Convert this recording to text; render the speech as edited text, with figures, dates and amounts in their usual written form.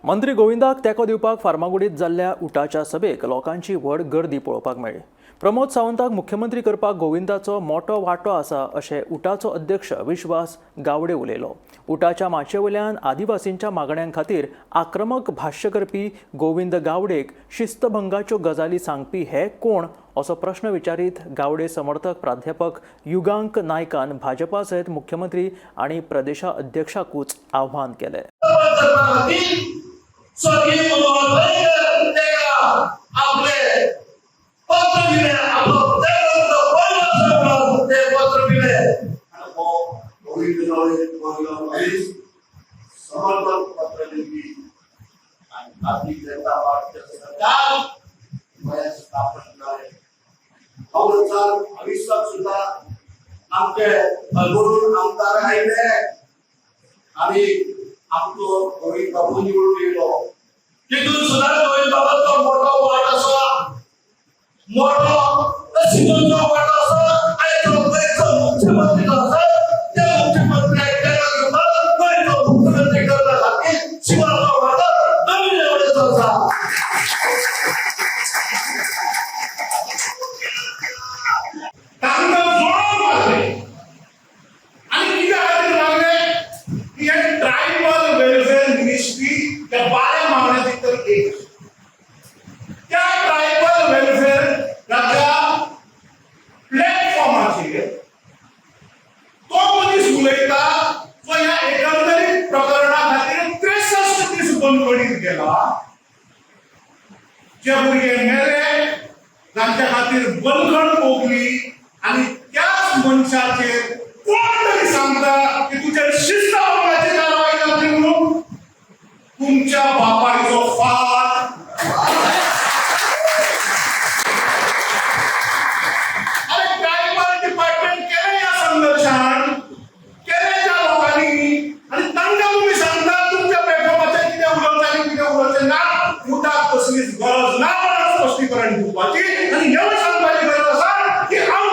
मंत्री गोविंदाक तेंको दिवपाक फार्मागुडीत जाल्ल्या उटाच्या सभेक लोकांची व्हड गर्दी पळोवपाक मेळ्ळी. प्रमोद सावंताक मुख्यमंत्री करपाक गोविंदाचो मोटो वांटो आसा अशें उटाचो अध्यक्ष विश्वास गावडे उलयलो. उटाच्या माचये वयल्यान आदिवासींच्या मागण्यां खातीर आक्रमक भाश्य करपी गोविंद गावडेक शिस्तभंगाच्यो गजाली सांगपी हे कोण असो प्रश्न विचारीत गावडे समर्थक प्राध्यापक युगांक नायकान भाजपा सयत मुख्यमंत्री आनी प्रदेशा अध्यक्षाकूच आव्हान केलें. आपले पत्र दिले, आपलो ते पत्र दिले समर्थन पत्र दिली आणि भारतीय जनता पार्टीचे सरकार स्थापन केले. भविष्यात सुद्धा आमचे हलगुरून आमदार आयले आणि आमचो गोविंद बाबू निवडून येयलो. तितून सुद्धा गोविंद बाबाचो मोठो वाट आसा, मोठो शिकोवचो वाट आसा आणि तो गोंयचो मुख्यमंत्री जो आसा त्या मुख्यमंत्र्याक गोंयचो मुख्यमंत्री करपा खातीर शिवाचो वांटो नवीन एवढेचो आसा. तांकां जोडून मारले आनी कित्या खातीर मारले की हे ट्रायबल वेलफेअर मिनिस्ट्री त्या 12 मागण्या भितर एक त्या ट्रायबल वेलफेअराच्या प्लॅटफॉर्माचेर तो मनीस उलयता जो ह्या एकंदरीत प्रकरणा खातीर 63 दीस बंदखणीत गेला. जे भुरगे मेले तांच्या खातीर बंदखण भोगली आणि त्याच मनशाचेर कोण तरी सांगता की तुजेर शिस्तभंगाची कारवाय जातली म्हणून. तुमच्या बापायचो फाट. अरे ट्रायबल डिपार्टमेंट केलें ह्या संघर्शान, केलें त्या लोकांनी आनी तांकां तुमी सांगता तुमच्या प्लॅटफॉर्माचेर कितें उलोवचें आनी कितें उलोवचें ना. उटाक कसलीच गरज ना म्हणून स्पश्टीकरण दिवपाची आनी हेंवूय सांगपाची गरज आसा की आमच्या